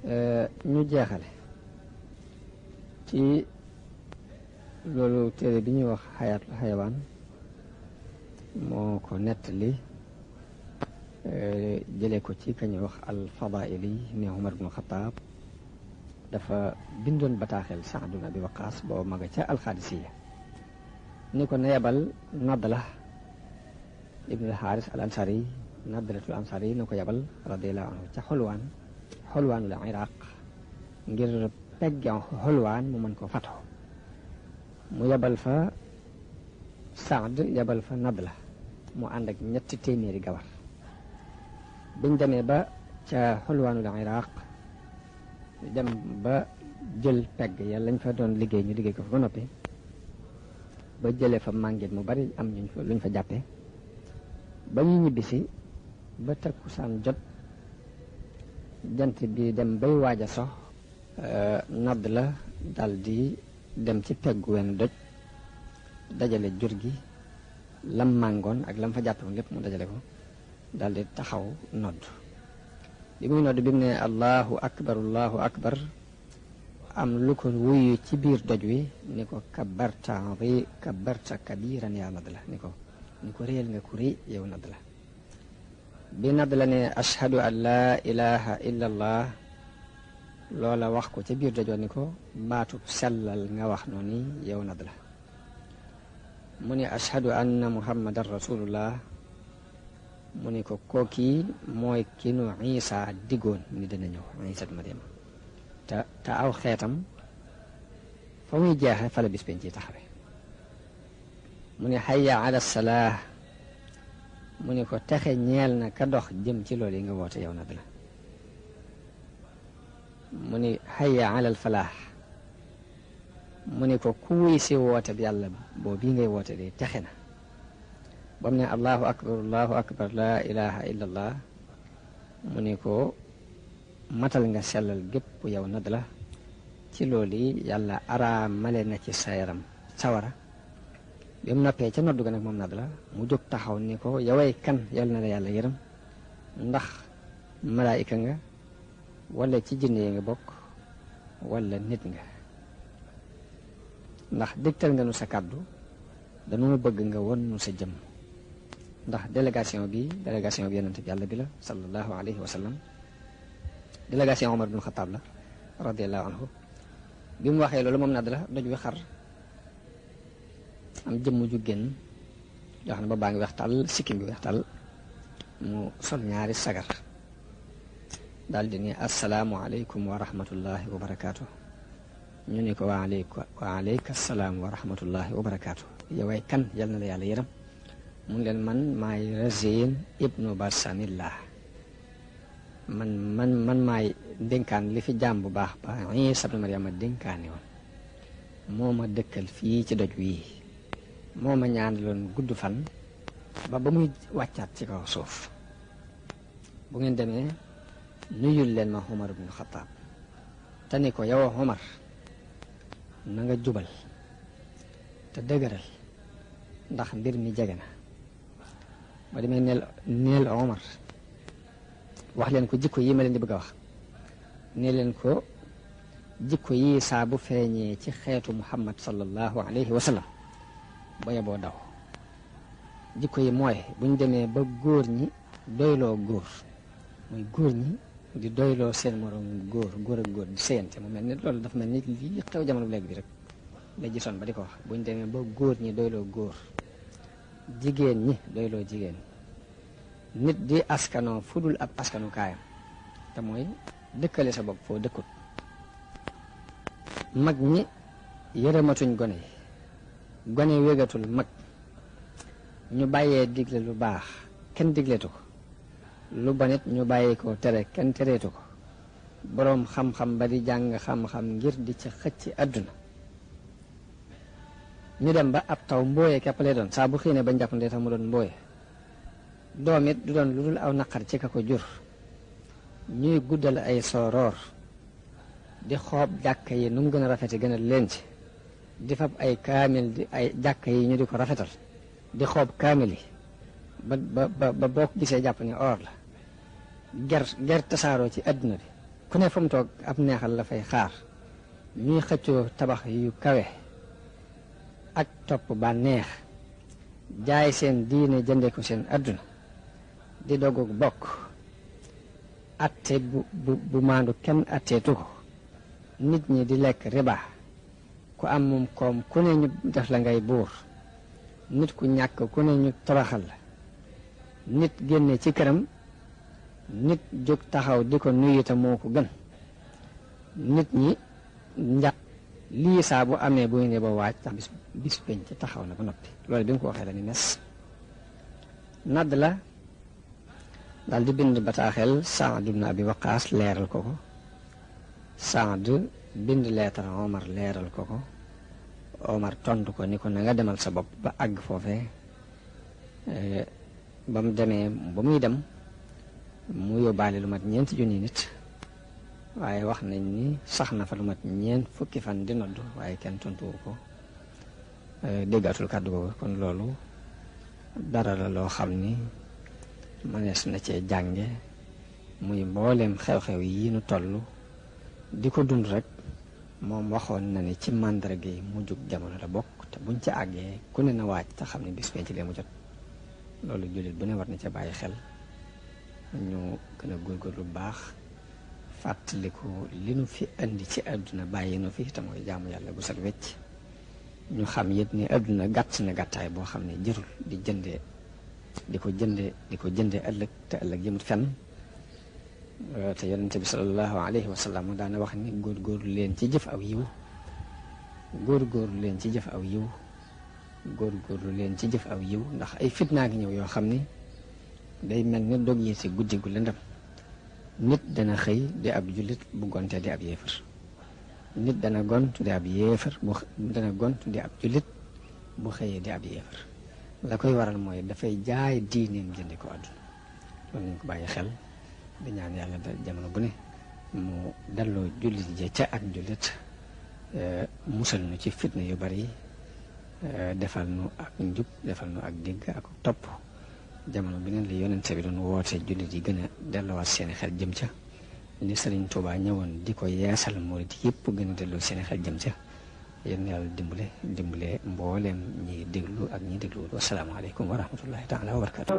ñu jeexale ci loolu téere bi ñuy wax xayaatul xayawaan moo ko nettali jëlee ko ci ka ñuy wax al-Fadaa'ili ne Umar ibn Xattaab dafa bindoon bataaxel Sa'd ibn Abi Waqqaas boobu ma nga ca al-Qaadisiyya ni ko na yebal Nadla ibn al-Haaris al-Ansari Nadlatul Ansari na ko yebal radiyallahu anhu ca xulwaanul Iraq ngir pegg xulwaan mu mën ko fatoo mu yebal fa Saad yebal fa Nadla mu ànd ak 300 gawar biñ demee ba ca xulwaanul Iraq dem ba jël pegg ya lañ fa doon liggéey ñu liggéey ko fa ba noppi ba jëlee fa màngit mu bari am luñ fa jàppee ba ñu ñibbisi ba takkusaan jot jant bi dem bay waaj a sox Nadla dal di dem ci peggu wenn doj dajale jur gi lam màngoon ak lam fa jàppe woon lépp mu dajale ko dal di taxaw nodd bi muy nodd bi mu ne allahu akbar am lu ko wuyu ci biir doj wi ni ko kabarta kabiran ya Nadla ni ko réel nga ku rëy yow Nadla bi Nadla ne ashhadu an laa ilaha illa allah loola wax ko ca biir doj wa ni ko baatub sellal nga wax noonu yow Nadla mu ne ashhadu anna muhammadan rasulullah mu ni ko kookii mooy ki nu Isa diggoon ni dina ñëw Isa Maryam te aw xeetam fa muy jeexe fa la bis penc ci taxawe mu ne hayya ala salaah mu ni ko texe ñeel na ka dox jëm ci loolu yi nga woote yow Nadla mu ni hayya ala al falaax mu ni ko ku wuy si woote bi yàlla boo bii ngay woote de texe na ba mu ne allahu akbar laa ilaha illa allah mu ni ko matal nga sellal gépp yow Nadla ci loolu yi yàlla araamale na ci sa yaram sawara bi mu noppee ca noddu ga nag moom Nadla mu jóg taxaw ni ko yoway kan yal na la yàlla yërëm ndax malaayika nga wala ci jinne yi nga bokk wala nit nga ndax dégtal nga nu sa kàddu dañoo bëgg nga won nu sa jëm ndax délégation bi yonent bi yàlla bi la sallallahu alayhi wa sallam délégation Omar ibn Khattab la radiyallahu anhu bi mu waxee loolu moom Nadla doj wi xar am jëmm ju génn yoo xam ne ba baa ngi weex tàll sikkim bi weex tàll mu sol ñaari sagar daal di ni assalaamu aleykum wa rahmatullahi wa barakaatu ñu ni ko wa aleyka salaam wa rahmatullahi wa barakaatu yoway kan yal na la yàlla yërëm mun leen man maay Razin ibnu Barsanillah man maay dénkaan li fi jaam bu baax ba Isa ibnu Maryama dénkaane woon moo ma dëkkal fii ci doj wii moo ma ñaanaloon gudd fan ba muy wàccaat ci kaw suuf bu ngeen demee nuyul leen ma Umar ibn Khattab te ni ko yow Umar na nga jubal te dëgëral ndax mbir mi jege na ba demee neel Umar wax leen ko jikko yi ma leen di bëgg a wax ne leen ko jikko yi saa bu feeñee ci xeetu Muhammad sallallahu alayhi wa sallam ba yeboo daw jikko yi mooy buñ demee ba góor ñi doyloo góor muy góor ñi di doyloo seen moroom góor ak góor di séyante mu mel ni loolu dafa mel ni lii xew jamono léegi bi rek la gisoon ba di ko wax buñ demee ba góor ñi doyloo góor jigéen ñi doyloo jigéen nit di askanoo fudul ab askanu kaayam te mooy dëkkale sa bopp foo dëkkut mag ñi yërëmatuñ gone yi gone wégatul mag ñu bàyyee digle lu baax kenn digleetu ko lu bonit ñu bàyyi ko tere kenn tereetu ko boroom xam-xam ba di jàng xam-xam ngir di ca xëcc àdduna ñu dem ba ab taw mbooye keppale doon saa bu xiinee ba njàppandee tax mu doon mbooye doom it du doon lu dul aw naqar ci ka ko jur ñuy guddal ay sooroor di xoob jàkka yi nu mu gën a rafete gën a leen ci di fab ay kaamil di ay jàkka yi ñu di ko rafetal di xoob kaamil yi ba boo ko gisee jàpp ne or la ger tasaaroo ci adduna bi ku ne fa mu toog ab neexal la fay xaar ñuy xëccoo tabax yu kawe ak topp ba neex jaay seen diine jënde ko seen adduna di dogu bokk atte bu maandu kenn atteetu ko nit ñi di lekk riba ku am moom koom ku ne ñu def la ngay buur nit ku ñàkk ku ne ñu toroxal la nit génne ci këram nit jóg taxaw di ko nuyu te moo ko gën nit ñi lii saa bu amee buy ne ba waaj tax bis penc taxaw na ba noppi loolu bi nga ko waxee la ni mes nadd la daal di bind bataaxel Saad ibn Abi Waqaas leeral ko ko Saad bind leetar Omar leeral ko ko Omar tontu ko ni ko na nga demal sa bopp ba àgg foofee ba mu demee ba muy dem mu yóbbaale lu mat 4 junni nit waaye wax nañ ni sax na fa lu mat 4 fukki fan di nodd waaye kenn tontuwu ko déggatul kàddu googu kon loolu dara la loo xam ni mënees na cee jànge muy mbooleem xew-xew yi nu toll di ko dund rek moom waxoon na ni ci màndarga yi mu jug jamono la bokk te buñ ca àggee ku ne na waaj te xam ne bis penc lee mu jot loolu jullit bu ne war na ca bàyyi xel ñu gën a góorgóorlu bu baax fàttaliku li nu fi indi ci àdduna bàyyi nu fi te mooy jaamu yàlla bu set wecc ñu xam yit ni àdduna gàtt na gàttaay boo xam ne jërul di ko jëndee ëllëg te ëllëg jëmut fenn te yonente bi sallallahu alayhi wa sallam daana wax ni góorgóorlu leen ci jëf aw yiw góorgóorlu leen ci jëf aw yiw góorgóorlu leen ci jëf aw yiw ndax ay fitnaa ngi ñëw yoo xam ni day mel ni dog yi ci guddi gu lëndëm nit dana xëy di ab jullit bu gontee di ab yéefar nit dana gont di ab yéefar dana gont di ab jullit bu xëyee di ab yéefar la koy waral mooy dafay jaay diineem jëndi ko àdduna loolu nañ ko bàyyi xel di ñaan yàlla jamono bu ne mu delloo jullit je ca ak jullit musal nu ci fitna yu bari defal nu ak njub defal nu ak digg ak topp jamono bi ne la yonente bi doon woote jullit yi gën a delloowaat seeni xel jëm ca ni Sëriñ Tuubaa ñëwoon di ko yeesal murit yëpp gën a delloo seeni xel jëm ca yéen yàlla dimbale mbooleem ñi déglu ak ñi dégluwul wasalaamaaleykum wa rahmatullahi taala wa barakatu